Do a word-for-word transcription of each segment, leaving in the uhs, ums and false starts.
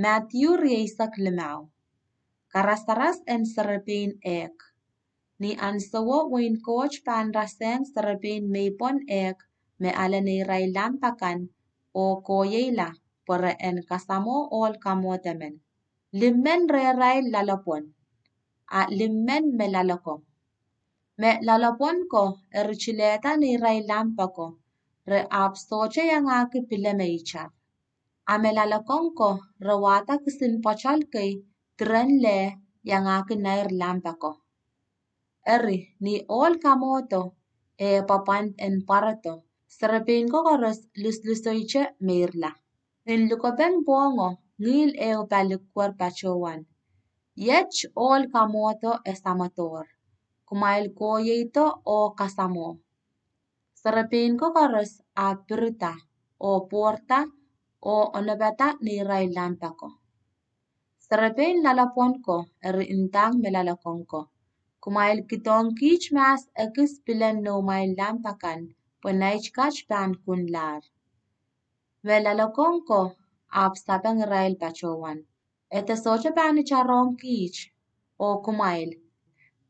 Madiu rieisek limau. Karasaras en serepein ehk. Ni ahnsowo wehin Koht pahn rasehng serepein meipwon ehk me ale neirail lamp akan oh kohiehla pwe re en kasamwo ohl kamwohd emen. Limmen rehrail loalopwon, a limmen me loalokong. Me loalopwon ko eri tilehda neirail lamp ako, re ahpw sohte iangahki pile me itar. A me loalokong ko re wahda kisin pwoatal kei diren leh iangahki nair lamp ako. Eri, ni ohl kamwohdo eh pwapwand en pwarodo, serepein kokoaros luslusoite meirla. Nin lukepen pwohngo, ngihl ehu pali likwer patohwan: Iet ohl kamwohdo e samwodohr. Kumwail kohieido oh kasamwo. Serepein kokoaros ahpw pirida oh pwourda oh onopada neirail lamp ako. Serepein loalopwon ko eri ndahng me loalokong ko: Kumwail kihdohng kiht mahs ekis pilen noumwail lamp akan, pwe nait kat pahn kunlahr. Me loalokong ko ahpw sapeng irail patohwan: Ede sohte pahn itarohng kiht oh kumwail.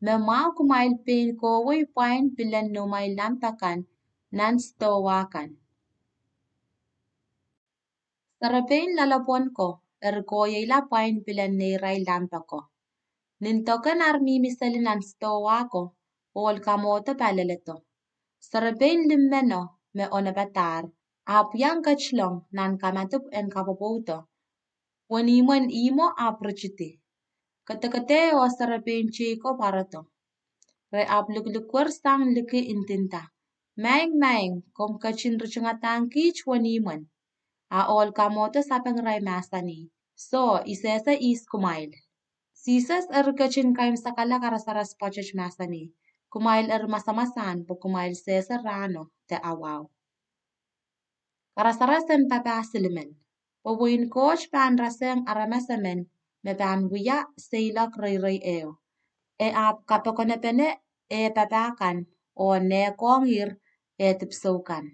Me mwahu kumwail pein kohwei pwain pilen noumwail lamp akan nan sidohwa kan. Serepein loalopwon ko eri kohiehla pwain pilen neirail lamp ako. Nin doken ar mihmi seli nan sidohwa ko, ohl kamwohdo paleledo. Serepein limmeno me onopadahr ahpw iang ketilong nan kamadipw en kapwopwoudo, wenihmwen ihmwo ahpw ritidi. Kedekedeo serepein tei ko pwarodo. Re ahpw likilikweri sang liki, ndinda: Maing, maing, komw ketin ritingadahng kiht wenihmwen. A ohl kamwohdo sapeng irail mahsanih: Soh, I sehse ihs kumwail. Sises eri ketin kaimwisekala karasaras pwoatet, mahsanih: Kumwail eri mwasamwasahn, pwe kumwail sehse rahno de awahu. Karasaras en papah silimen. Pwe wehin Koht pahn rasehng aramas emen me pahn wia seiloak reirei ehu. E ahpw kapokonepene eh papah kan oh nehkohng irail eh dipwisou kan,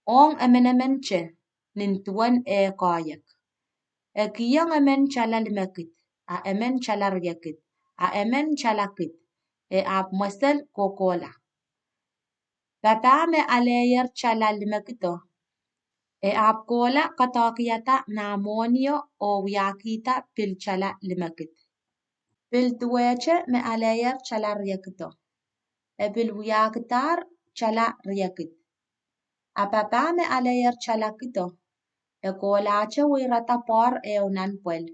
ong emenemen te nin duwen eh koahiek. E kihong emen tala limekid, a emen tala riekid, a emen tala kid. E ahpw mwesel kohkohla. Papah me aleier tala limekido, e ahpw kohla koadoahkihada nah mwohnio oh wiahkihda pil tala limekid. Pil duwehte me aleier tala riekido, e pil wiahkidahr tala riekid. A papah me aleier tala kido, e kohlahte weirada pwoar ehu nan pwel,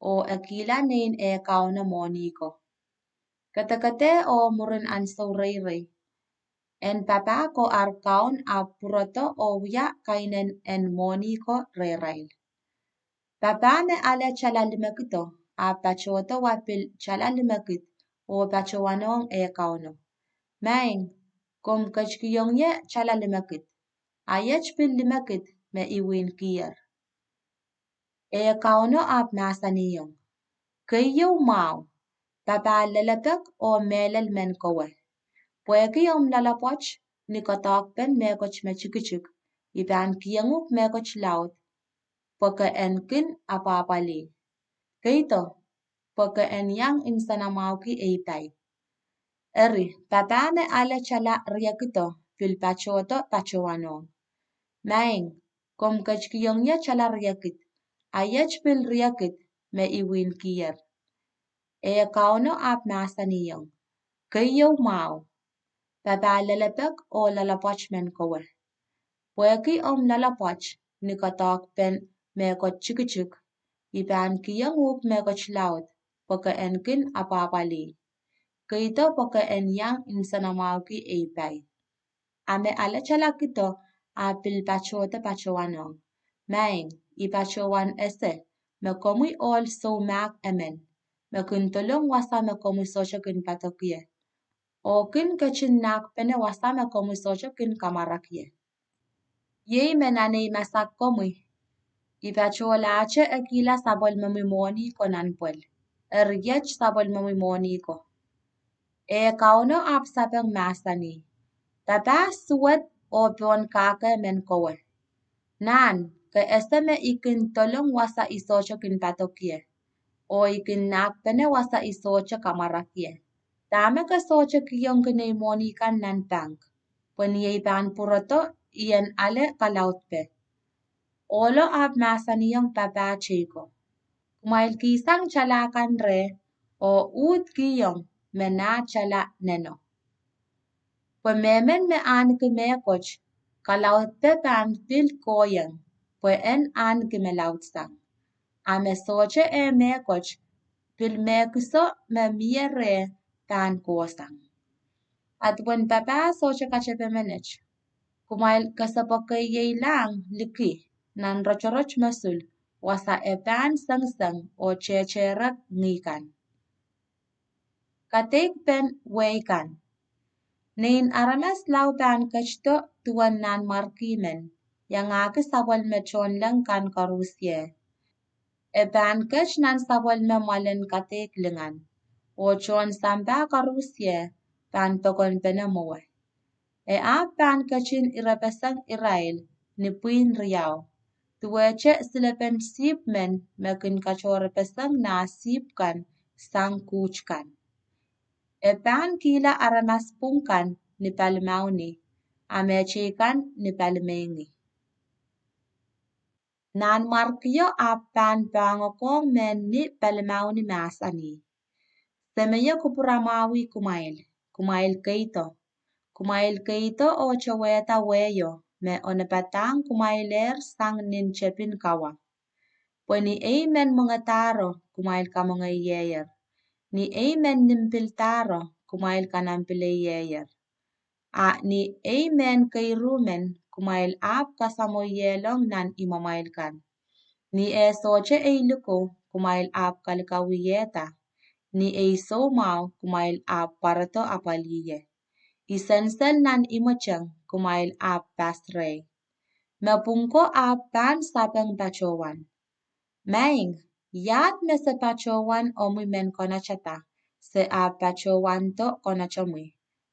oh ekihla nein eh kauno mwohni ko. Kedekede oh mwurin ahnsou reirei, en papah ko ar kaun ahpw pwurodo oh wia kainen en mwohni ko rehrail. Papah me ale tala limekido ahpw patohdo wa pil tala limekid oh patohwanohng eh kauno: Maing, komw ketikihong ie tala limekid, a iet pil limekid me I wihn kier. Eh kauno ahpw mahsanihong: Keieu mwahu, papah lelepek oh mehlel men kowe. Pwehki omw loalopwoat ni koadoahkpen mehkot me tikitik, I pahn kihong uhk mehkot laud, pwe ke en kin apwahpwalih. Keido, pwe ke en iang nsenamwahuki ei pai. Eri, papah me ale tala riekido pil patohdo patohwanohng: Maing, komw ketikihong ie tala riekid, a iet pil riekid me I wihn kier. Eh kauno ahpw mahsanihong: Keieu mwahu, papah lelepek oh loalopwoat men kowe. Pwehki omw loalopwoat ni koadoahkpen mehkot tikitik, I pahn kihong uhk mehkot laud, pwe ke en kin apwahpwalih. Keido, pwe ke en iang nsenamwahuki ei pai. A me ale tala kido ahpw pil patohdo patohwanohng: Maing, I patohwan ese me komwi ohl soumahk emen, me kin dolong wasa me komwi sohte kin padok ie, oh kin ketin nahkpene wasa me komwi sohte kin kamwarak ie. Iei me nan ei masak komwi, I patohlahte ekihla sapwellimomwi mwohni ko nan pwel. Eri iet sapwellimomwi mwohni ko. Eh kauno ahpw sapeng mahsanih: Papah suwed oh pohn kahkehmen kowe. Nan, ke ese me I kin dolong wasa I sohte kin padok ie, oh I kin nahkpene wasa I sohte kamwarek ie. Dahme ke sohte kihong kinei mwohni kan nan pahngk, pwe ni ei pahn pwurodo I en ale kalaudpe?' Ohlo ahpw mahsanihong papah teiko, 'Kumwail kihsang tala kan reh, oh uhd kihong me nah tala neno. Pwe mehmen me ahneki mehkot, kalaudpe pahn pil kohieng, pwe en ahneki me laudsang. A me sohte eh mehkot, pil mehkiso me mie reh pahn kohsang.' A duwen papah sohte katepe menet, kumwail kesepwekeielahng liki nan rotorot mosul wasa e pahn sengiseng oh tehtehrek ngih kan. Kadeikpen wehi kan. Nein aramas lao pahn ketido duwen nanmwarki men, iangahki sapwellime tohnleng kan koaros ie. E pahn ket nan sapwellime mwoalen kadeik lingan, oh tohn sampah koaros ie pahn pokonpene mwowe. E ahpw pahn ketin irepeseng irail ni pwihn riau, duwehte silepen sihpw men me kin katohrepeseng nah sihpw kan sang kuht kan. E pahn kihla aramas pwung kan ni palimauni, a mehteikan ni palimeingih. Nanmwarkio ahpw pahn poahngokohng mehn ni palimauni mahsanih, 'Semeio kupwuramwahwih kumwail, kumwail keido. Kumwail keido oh towehda weio me onopadahng kumwailehr sang nin tepin kawa. Pwe ni ei men mwengedahro, kumwail kamwengeieier. Ni ei men nimpildahro, kumwail kanampileieier. A ni ei mehn keiru men, kumwail ahpw kasamwoielong nan imwamwail kan. Ni eh sohte ei likou, kumwail ahpw kalikawiehda. Ni ei soumwahu, kumwail ahpw pwarodo apwalih ie. I sensel nan imweteng, kumwail ahpw pas rehi.' Me pwung ko ahpw pahn sapeng patohwan, 'Maing, iahd me se patohwan omwi men konotada, se ahpw patohwando konotomwi?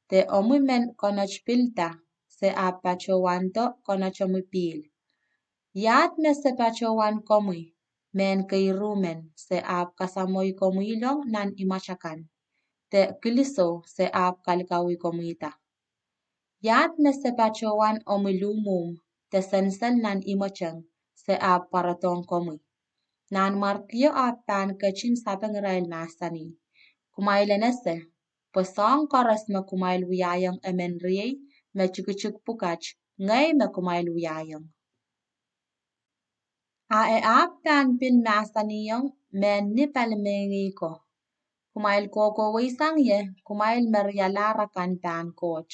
De omwi men konotpilda, se ahpw patohwando konotomwi pihl? Iahd me se patohwan komwi, mehn keiru men, se ahpw kasamwoi komwilong nan imwatakan? De kilisou, se ahpw kalikawih komwida? Iahd me se patohwan omwi luhmwuhm, de sensel nan imweteng, se ahpw pwarodohng komwi?' Nanmwarkio ahpw pahn ketin sapeng irail mahsanih, 'Kumwail en ese, pwe soahng koaros me kumwail wiahiong emen riei me tikitik pwukat, ngehi me kumwail wiahiong.' A e ahpw pahn pil mahsanihong mehn ni palimeingih ko, 'Kumwail kohkohweisang ie, kumwail me rialahr akan pahn koht.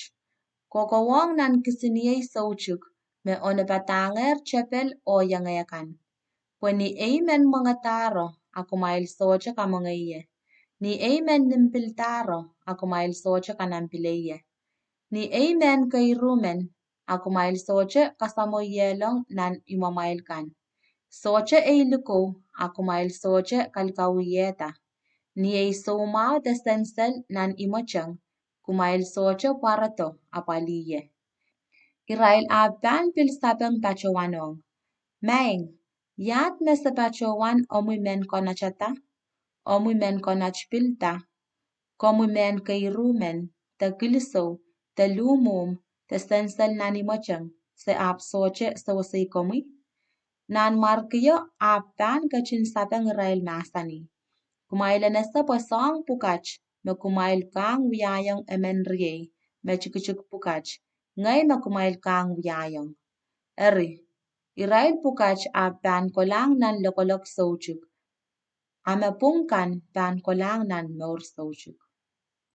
Kohkohwohng nan kisiniei soutuk me onopadahngehr tepel oh ienge kan. Pwe ni ei men mwengedahro, a kumwail sohte kamwengei ie. Ni ei men nimpildahro, a kumwail sohte kanampileie. Ni ei mehn keiru men, a kumwail sohte kasamwoielong nan imwamwail kan. Sohte ei likou, a kumwail sohte kalikawiehda. Ni ei soumwahu de sensel nan imweteng, kumwail sohte pwarodo apwalih ie.' Irail ahpw pahn pil sapeng patohwanohng, 'Maing, iahd me se patohwan omwi men konotada, omwi men konotpilda, komwi mehn keiru men, de kilisou, de luhmwuhm, de sensel nan imweteng, se ahpw sohte sewesei komwi?' Nanmwarkio ahpw pahn ketin sapeng irail mahsanih, 'Kumwail en ese pwe soahng pwukat me kumwail kahng wiahiong emen riei me tikitik pwukat, ngehi me kumwail kahng wiahiong.' Eri, irail pwukat ahpw pahn kolahng nan lokolok soutuk, a me pwung kan pahn kolahng nan mour soutuk.